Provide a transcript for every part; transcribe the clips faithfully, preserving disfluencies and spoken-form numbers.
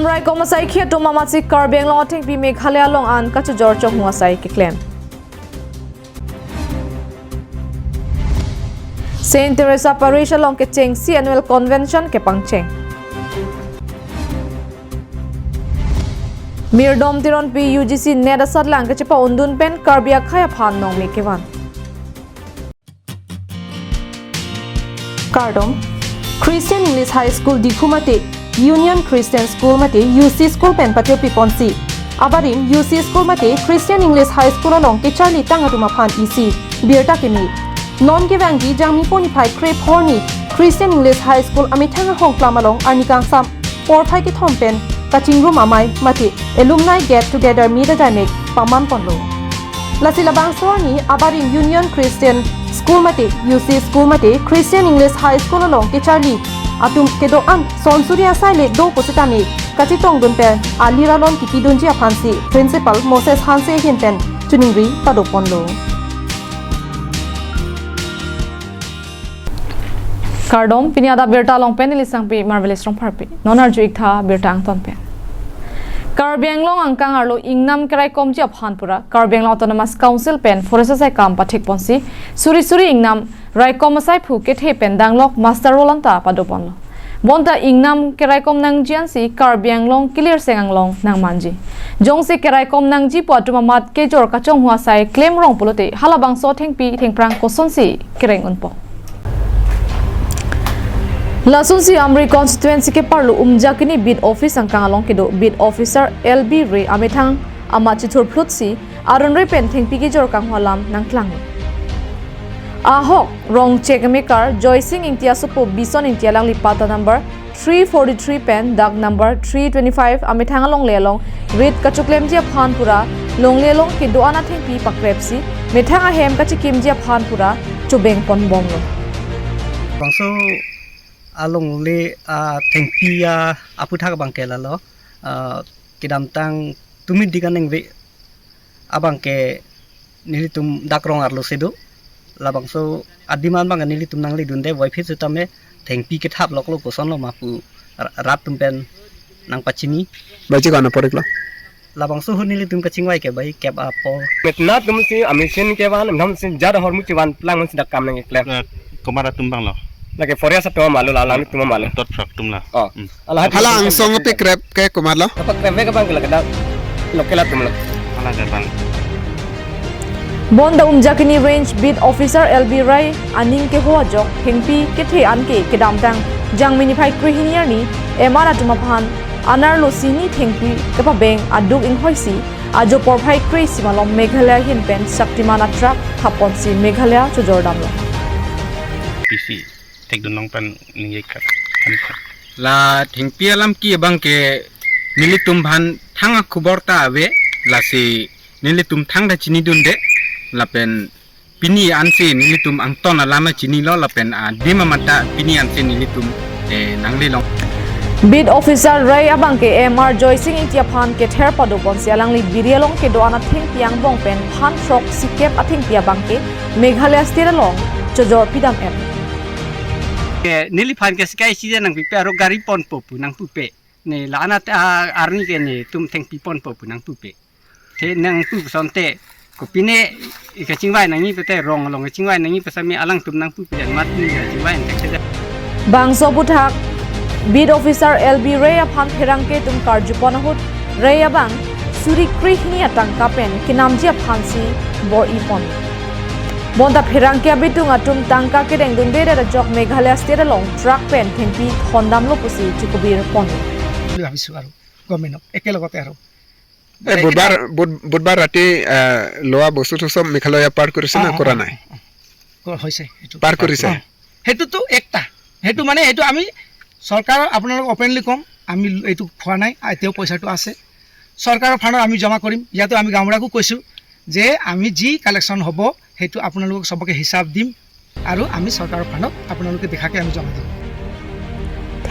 Raikom asaikhi atum amatsi Karbi Anglong athengpi Meghalaya along an kachojor chonghu asai keklem. Saint Teresa Parish along kechengsi annual convention kepangcheng. Mirdom Teronpi U G C NET asatlang kachepa-undun pen Karbi akhei aphan nongme kevan. Kardom. Christian English High School Diphu mate Union Christian School mate U C School pen patiopi ponsi, abarim U C School mate Christian English High School along kecharli tang atum aphan isi birta keme. Non kevangji Jangmi po niphai kre-pho arni Christian English High School amethang ahongklam along arni kangsam porphai kethom pen kachingrum amei mate alumni get together meet ajaimek paman ponlo. Lasi labangso arni abarim Union Christian School mate U C School mate Christian English High School along kecharli atum kedo-an sonsuri asai le do pusitame kachetongdun pen alir alon kipidunji aphansi Principal Moses Hanse ahin pen choningri pado ponlo. Kardom, pini adap birta along pen neli sangpi Marvelous Rongpharpi. Non arju-ik tha birta angton pen. Karbi Anglong angkang arlo ingnam keraikomji aphan pura Karbi Anglong Autonomous Council pen Forest asai kam pathik ponsi suri suri ingnam raikom asaiphu kethe pen danglok muster roll anta pado ponlo. Bonta ingnam keraikom nangji ansi Karbi Anglong kilirseng anglong nangmanji. Jongsi keraikom nangji pu atum amat kejor kachonghu asai klemrong pulote halabangso thengpi thengphrang kosonsi kereng unpo. Lasonsi Amri constituency keparlo Umjakini beat office angkang along kedo beat officer L B Ray amethang amat chithurphlutsi arun re pen thengpi kejor kanghu alam nangklang. Ahok rong check mekar Joysing Ingti asopo Bison Ingti alangli patta number three forty-three pen dak number three twenty-five amethang alongle along rit kachoklemji aphan pura longle along kedo-an athengpi pakrepsi methang ahem kachekimji aphan pura chobeng ponbomlo. Bangso alongle, ah, thengpi, ah, aphuthak abangke lalo, ah, kedamtang tumit dik aningve abangke nelitum dak rong arlo si do. Labangso adim an abangke nelitum nangledunde, voiphit sitame thengpi kethap loklo kosonlo ma pu ra-, rat atum pen nangpachini. Baji kono poriklo? Labangso ahut nelitum kachingvai ke bai kep apor. Metna atumsi amachine kevan, namsi jat ahormu chevan plang mansi dak kam nangkeklem. Eh, komat atum abanglo? Lake forest atum amalo, la alanglitum amalo. Tot phak atumlo. Oh. Hmm. Hala angsong api krep ke komatlo? Apa krep ke abangke lake dak local atumlo. Hala ke abang. Bonta Umjakini Range Beat Officer L B Ray aning keho ajok thengpi kethe anke kedamtang Jangmi niphai krehini arni M R atum aphan anerlo sini thengpi kepabeng aduk inghoisi ajo porphai kre-isi malom Meghalaya ahin pen Shaktiman a-truck thapponsi Meghalaya chojordamlo. P C thekdun along pen ningje kar. La thengpi alam ke abangke nelitum aphan thang akhubor ta ave, lasi nelitum thangta chinidunde lapen pini ansi nelitum angton alam chinilo lapen adim amat ta pini ansi nelitum, eh, nanglelong. Beat Officer Ray abangke M R Joysing Ingti aphan kether padoponsi alangli biri along kedo-an athengpi angbong pen phan throk sikep athengpi abangke Meghalaya State along chojor pidam-et. Ke neliphan ke sika isi je nangpipe aro gari ponpo pu nangpupe. Ne la-an at-, a, arni ke netum thengpi ponpo pu nangpupe. Te nangpu asonte kopine kachingvai nangji pute rong along kachingvai nangji pusitame alangtum nangpupe jan mat ni kachingvai nang kachingvai. Bangso aphuthak Beat Officer L B Ray aphan pherangke atum karjupon ahut Ray abang suri krehini atangka pen kenamji aphansi bor-ipon. Bonta pherangke abitung atum tangka kedengdundedet ajok Meghalaya State along truck pen thengpi thondamlo pusi chukubirpon. বুলি ভাবিছোঁ আৰু গভৰ্ণমেণ্টক একেলগতে আৰু। এই বুধবাৰ, বুধ-, বুধবাৰ ৰাতি, আহ, লোৱা বস্তু চব মেঘালয়া পাৰ কৰিছে না, অ, অ, কৰা অ, নাই? অ, অ, ক-, হৈছে সেইটো। পাৰ কৰিছে? অ, সেইটোতো একটা। সেইটো মানে এইটো আমি চৰকাৰৰ, আপোনালোকক অপেনলি কম, আমি এইটো খোৱা নাই, এতিয়াও পইচাটো আছে। চৰকাৰৰ ফাণ্ডত আমি জমা কৰিম। ইয়াতো আমি গাঁওবুঢ়াকো কৈছোঁ যে আমি যি কালেকশ্যন হ'ব, সেইটো আপোনালোকক চবকে হিচাপ দিম আৰু আমি চৰকাৰৰ ফাণ্ডত আপোনালোকে দেখাকে আমি জমা দিম।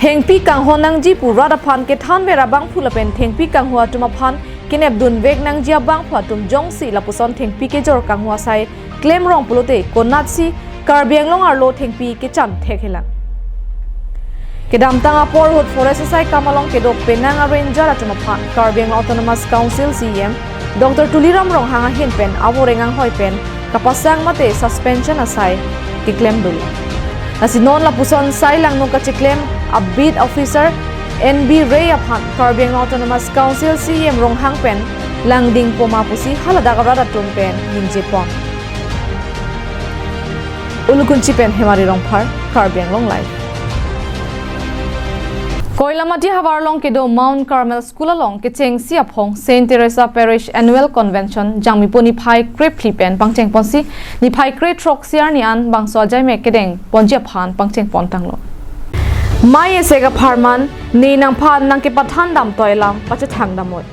Thengpi kanghon nangji pu rat aphan kethanver abangphu lapen thengpi kanghu atum aphan kenepdunvek nangji abangphu atum jongsi lapuson thengpi kejor kanghu asai klemrong pulote konatsi Karbi Anglong arlo thengpi kechan thekhelang. Kedamtang apor ahut forest asai kam along kedo penang a-ranger atum aphan Karbi Anglong Autonomous Council C E M Doctor Tuliram Ronghang ahin pen avoreng anghoi pen kapasang mate suspension asai keklem dolo. Lasi non lapuson sai langno kacheklem a-beat officer N B Ray aphan Karbi Anglong Autonomous Council C E M Ronghang pen langding poma pusi haladak arat atum pen ningje pon. Ulukunchi pen Hemari Rongphar, Karbi Anglong Live. Koilamati havar along kedo Mount Carmel School along kechengsi aphong Saint Teresa Parish Annual Convention jangmipo niphai krephli pen pangcheng ponsi niphai kre throksi arni an bangso ajaimek kedeng ponji aphan pangcheng pon tanglo. Mai ese kapharman, ne nangphan nangkepathan dam toi alam pachethang damnoi.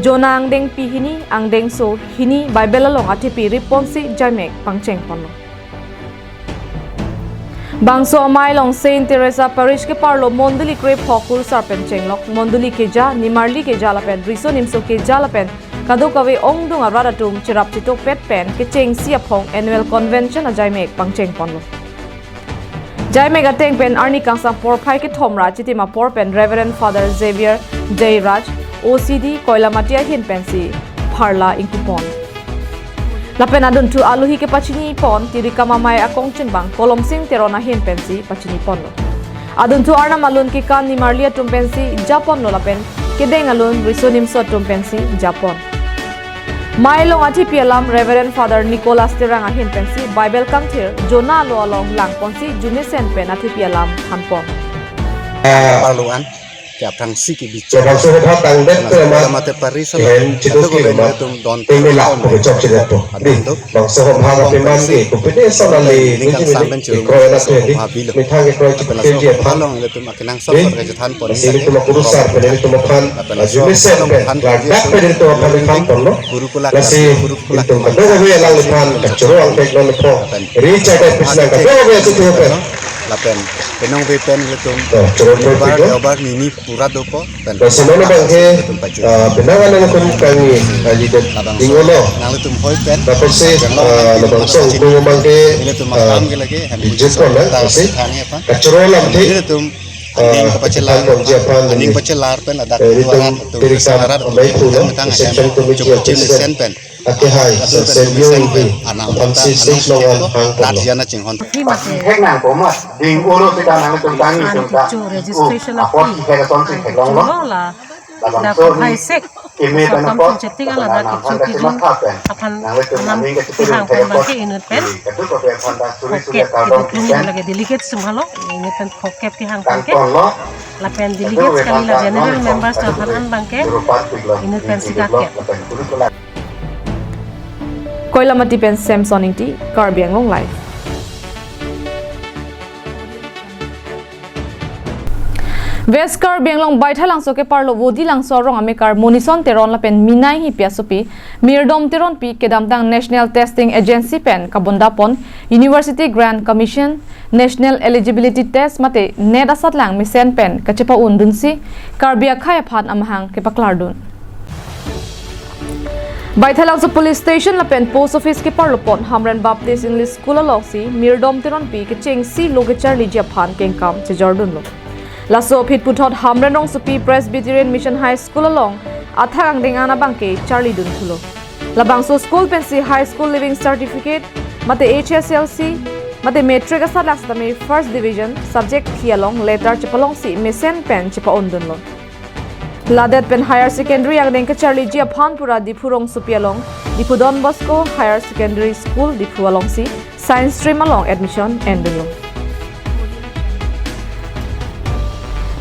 Jonah angdengpi hini, angdengso hini Bible along athepi rip ponsi jaimek pangcheng ponlo. Bangso amei along Saint Teresa Parish keparlo mondoli krepho kurusar pen chenglok, mondoli keja, nimarli keja lapen riso nimso keja lapen kadokave ongdung arat atum cherap chetokpet pen kechengsi aphong Annual Convention ajaimek pangcheng ponlo. Jaimek ateng pen arni kangsam porphai kethom ra chitim apor pen Reverend Father Xavier J Raj, O C D Koilamati ahin pensi pharla ingkupon. Lapen adunthu alohi kepachini pon Tirikam Amei akongchinbang Kolomsing Teron ahin pensi pachini ponlo. Adunthu Arnam alun kekan nimarli atum pensi japonlo lapen kedeng alun riso nimso atum pensi japon. Mei along athepi alam Reverend Father Nicholas Terang ahin pensi Bible kangthir Jonah alo along lang ponsi arjumesen pen athepi alam thanpon. Parluan ke aphrangsi ke bichar. Bangso hopha tangdet ke ma mate paris hem chiduk ke ma tum don pemela ko chok chidet po. Di bangso hopha ka peman ke ko pede sa na le ni ni kroi na pe di mithang ke kroi chok ke dia phan. Kenangsot, di, pada kecethan pon lasi ini, ilitum akurusar pen ilitum aphan arjumesen pen ladak pen ilitum aphan thanponlo. Gurukula, lasi gurukula, ilitum kadokave alangliphan kachoro angpek non po. Ri chai pen pisnang kadokave achitu pen. Lapen penong ve pen ilitum. Oh, choro pen bar pito. Bar nini pura dopo pen. Lasi non abang ke, ilitum paju. Ah, penang alang pen kami, ah, di dingolo. Nanglitum hoi pen. Tapos si, ah, labangso ilitum abang ke, ilitum ah, makam ke lagi, hem bijit pon na, tar si. Thang ya, Pak. Kachoro alam di. Ilitum aning, ah, kapachelar, aning pachelar pen ladak eh, ilitum duarat atum Tirikam Amei pulo, metang metang reception committee chukut atum sen pen. Ake hai, atum sen sen yung pen. Anam aphan si anam stage long an hang tat ponlo. Jana chinghon. Pasi hek nang komat, ding ulo sita nangtum tangi tum ta. Chu registration apot aphi hek aton si hek long lo. Chulo la. Labangso dak hai sek. Eme sapam pen apot, pen chetik ala dak pen kichu kichun aphan nanglitum anam aning ke kehang pon abang ke inut pen. Kadokave aphan dak suri suri. Phokep, kardom kiduk lumi pen. Lagi delegate sumhalo, inut pen phokep kehang pon ke. Kangton lo. Lapen delegate kali la general members atum aphan an abang ke inut pen si kakep. Koilamati pen Samson Ingti, Karbi Anglong Live. West Karbi Anglong Baithalangso keparlo Vodilangso arong amekar Monison Teron lapen Minai Hipi asopi Mirdom Teronpi kedamtang National Testing Agency pen kabondapon University Grant Commission, National Eligibility Test mate NET asatlang mesen pen kachepa-un dunsi Karbi akhei aphan amahang kepaklardun. Baithalangso Police Station lapen Post Office keparlopon Hamren Baptist English School alongsi Mirdom Teronpi kechengsi lo kecharliji aphan kengkam chejordunlo. Laso aphi puthot Hamren rongsopi Presbyterian Mission High School along athak angdeng an abang ke charlidun thulo. Labangso school pensi High School Leaving Certificate mate H S L C mate Matric asatlang setame First Division subject thi along letter chepalongsi mesen pen chepa-un dunlo. Ladet pen higher secondary angdeng kecharliji aphan pura Diphu rongsopi along Diphu Don Bosco Higher Secondary School Diphu alongsi science stream along admission endunlo.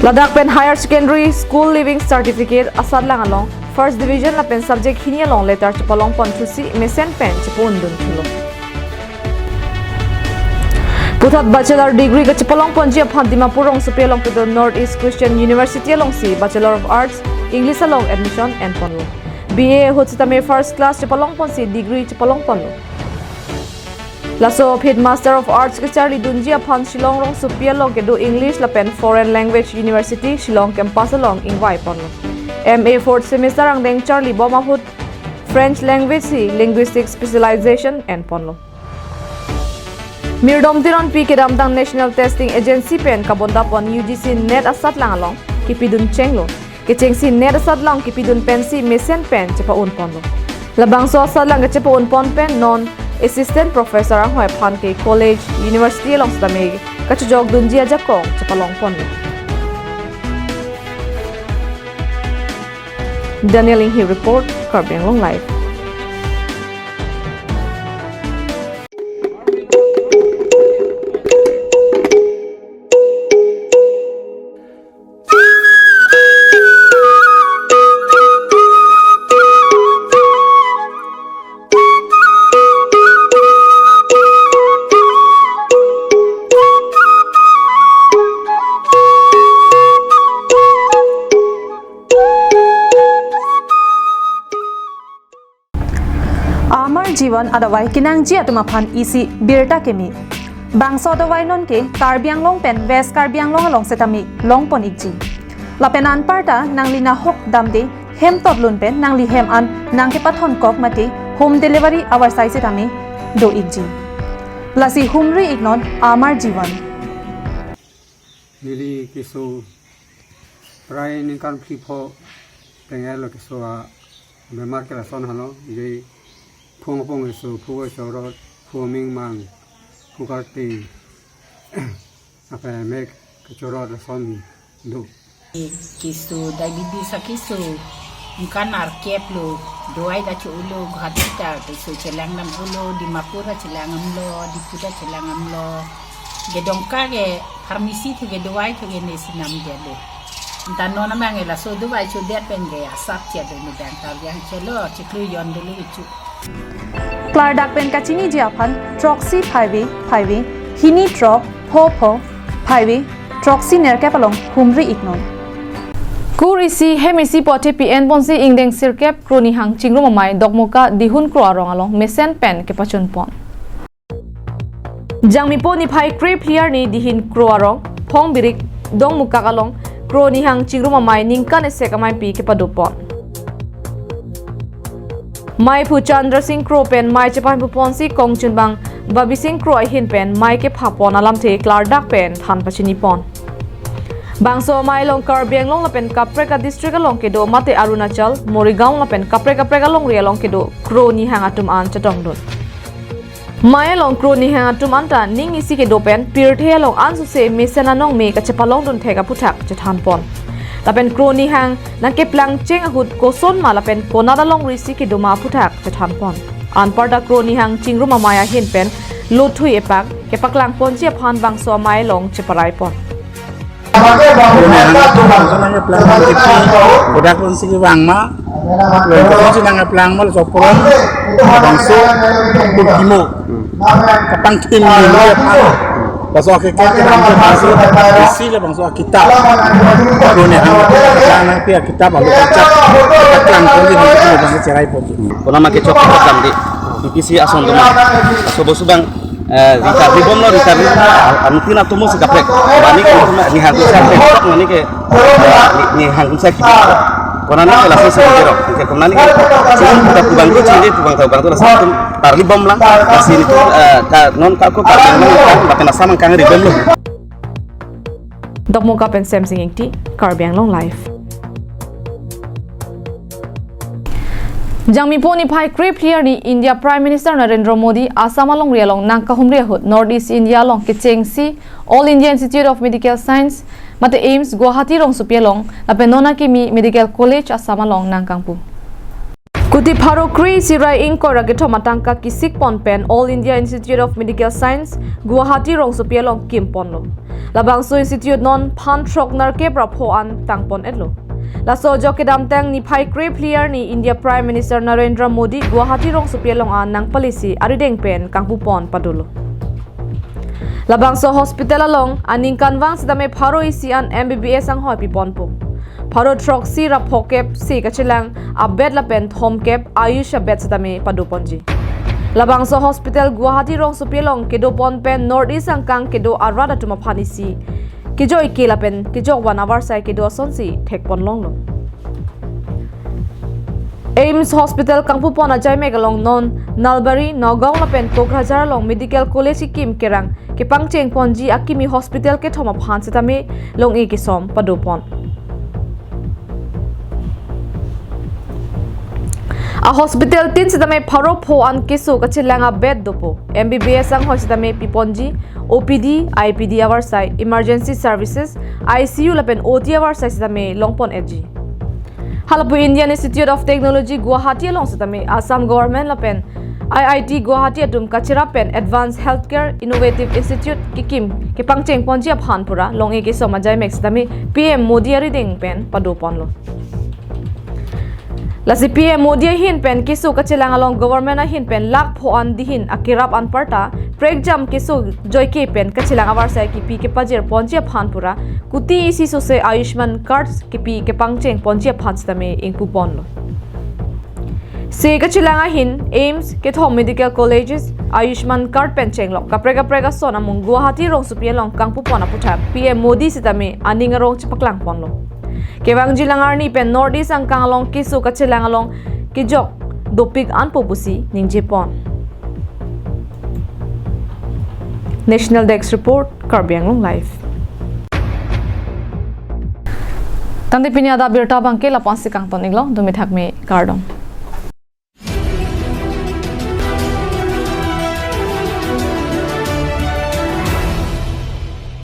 Ladak pen higher secondary school leaving certificate asatlang along first division lapen subject hini along letter chepalong ponthusi mesen pen chepa-un dun thulo. Puthot bachelor degree kachepalong ponji aphan Dimapur rongsopi along kedo North East Christian University alongsi Bachelor of Arts English along admission enponlo. B A ahut setame first class chepalong ponsi degree chepalong ponlo. Laso aphi Master of Arts kecharli dunji aphan Shillong rongsopi along kedo English lapen Foreign Language University Shillong campus along ingvai ponlo. M A fourth semester angdeng charli bom ahut French language si linguistic specialization enponlo. Mirdom Teronpi kedamtang National Testing Agency pen kabondapon U G C NET asatlang along kipidun chenglo. Kechengsi NET asatlang kipidun pensi mesen pen chepa-unponlo. Labangso asatlang kechepa-unpon pen non Assistant Professor anghoi aphan ke college, university along setame kachojokdunji ajakong chepalongponlo. Daniel Inghi report, Karbi Anglong Live. Amar Jivan adavai kenangji atum aphan isi birta keme. Bangso adavai non ke Karbi Anglong pen West Karbi Anglong along setame longpon ikji. Lapen anparta nangli nahok damde hem totlun pen nangli hem an nangkepathon kok mate home delivery avarsai setame do ikji. Lasi humri iknon Amar Jivan. Neli keso prai ningkan phli pho tenglo keso abemar ke lason halo, je phung apong keso, phu chorot, phu mingmang, phu karti, apa mek kechorot lason do. Keso diabetes akeso, ningkan arkep lo, dawai ta cho-olo, Guwahati ta keso chelang nam olo, Dimapur ta chelang damlo, Diphu ta chelang damlo. Ke Dongka ke pharmacy thu ke dawai thu ke ne si nam delo. Anta non amang ke laso dawai chodet pen ke asap che do ne dang ta yang chelo, chiklo yon dolo kecho. Klardak pen kachiniji aphan throksi phaive phaive, hini throk pho pho phaive, throksi nerkep along humri iknon. Kur isi hem isi pu athepi enponsi ingdeng sirkep kro nihang chingrum amei Dokmoka Dihun Kro arong along mesen pen kepachunpon. Jangmipo niphai krephli arni Dihun Kro arong Phongbirik Dongmukak along kro nihang chingrum amei ningkan isi ameipi kepadopon. Meiphu Chandra Sing Kro pen mei chepahempuponsi kongchunbang Babi Sing Kro ahin pen mei kephapon alamthe klardak pen than pachinipon. Bangso amei along Karbi Anglong lapen kaprek adistrict along kedo mate Arunachal, Morigaon lapen kaprek kaprek alongri along kedo kro nihang atum an chetongdun. Mei along kro nihang atum anta ning isi kedo pen pirthe along ansose mesen anong me kachepalongdun thek aphuthak chethanpon. Lapen kro nihang nangkeplang cheng ahut kosonma lapen konat alongri si kedo ma aphuthak chethanpon. Anparta kro nihang chingrum amei ahin pen lothui epak kepaklangponji aphan bangso amei along cheparaipon. Kro nihang nangkeplang, kodak pon si kevang ma, lo kosonsi nangkeplang ma, lo soporon bangso kutimo kapangthim ni aphan. Laso akeke kevang ke bangso isi le bangso akitap. Kro nihang nangpi akitap alo kachat, kaklangponji bangso bangso cheraipon. Konat ma kechok kechok dam di, P P C ason doma. Laso bosu bang, eh, rita ribom lo, rita ribom lo, a-, anuttin atomo si kaprek. Mane ke nihang kunsa kaprek, mane ke, eh, ni-, nihang kunsa kibi. Konat ni ke laso si kaprek, ke konat ni ke, chini kita kubang tu, chini kubang tahu bang tu, laso tum parli bom lang, lasi ni tu, eh, ka, non ka ko ka, non ka, bahkan asam angkang ribom lo. Dokmoka pen Semsing Ingti, Karbi Anglong Live. Jangmipo niphai krephli arni India Prime Minister Narendra Modi Assam alongri along nangkahumri ahut North East India along kechengsi All India Institute of Medical Science mate AIIMS Guwahati rongsopi along lapen non akimi Medical College Assam along nangkangpu. Kuti pharo kre isi ra ingkoi ra kethom atangka kisikpon pen All India Institute of Medical Science Guwahati rongsopi along kimponlo. Labangso institute non phan throk nerkep ra pho an tangpon-etlo. Laso ajok kedamtang niphai krephli arni India Prime Minister Narendra Modi Guwahati rongsopi along an nangpalisi arideng pen kangpupon padolo. Labangso hospital along aningkanvang setame pharo isi an M B B S anghoi piponpo. Pharo throksi ra phokep si kachelang abed lapen thomkep Ayush abed setame padoponji. Labangso hospital Guwahati rongsopi along kedopon pen North East angkang kedo arat atum aphan isi kejoi ke lapen kejokvan avarsai kedo asonsi thekponlonglo. AIIMS Hospital kangpupon ajaimek along non Nalbari, Nagaon lapen Kokrajhar along Medical College kikim kerang kepangcheng ponji akimi hospital kethom aphan sitame long-e kesom padopon. A hospital tin sitame pharo pho an keso kachelang a bed dopo. MBBS anghoi sitame piponji, OPD, IPD avarsai, emergency services, ICU lapen OT avarsai sitame longpon-etji. Halapu Indian Institute of Technology Guwahati along sitame Assam Government lapen IIT Guwahati atum kachirap pen Advanced Healthcare Innovative Institute kikim kepangcheng ponji aphan pura long-e kesom ajaimek sitame PM Modi arideng pen padoponlo. Lasi PM Modi ahin pen keso kachelang along government ahin pen lakh pho an dihin akirap anparta prekjam keso joike pen kachelang avarsai kipi kepajir ponji aphan pura kuti isi sose Ayushman Cards kipi kepangcheng ponji aphan sitame ingpuponlo. Se kachelang ahin AIIMS, kethom medical colleges, Ayushman Card pen chenglok kaprek kaprek ason amung Guwahati rongsopi along kangpupon aputhak PM Modi sitame aning arong chepaklang ponlo. Kevangji lang arni pen North East angkang along keso kachelang along kejok dopik anpo pusi ningjepon. National Desk Report, Karbi Anglong Live. Tangte pini adap abirta abangke lapu-an si kangton-iklo, dumi thakmi, kardom.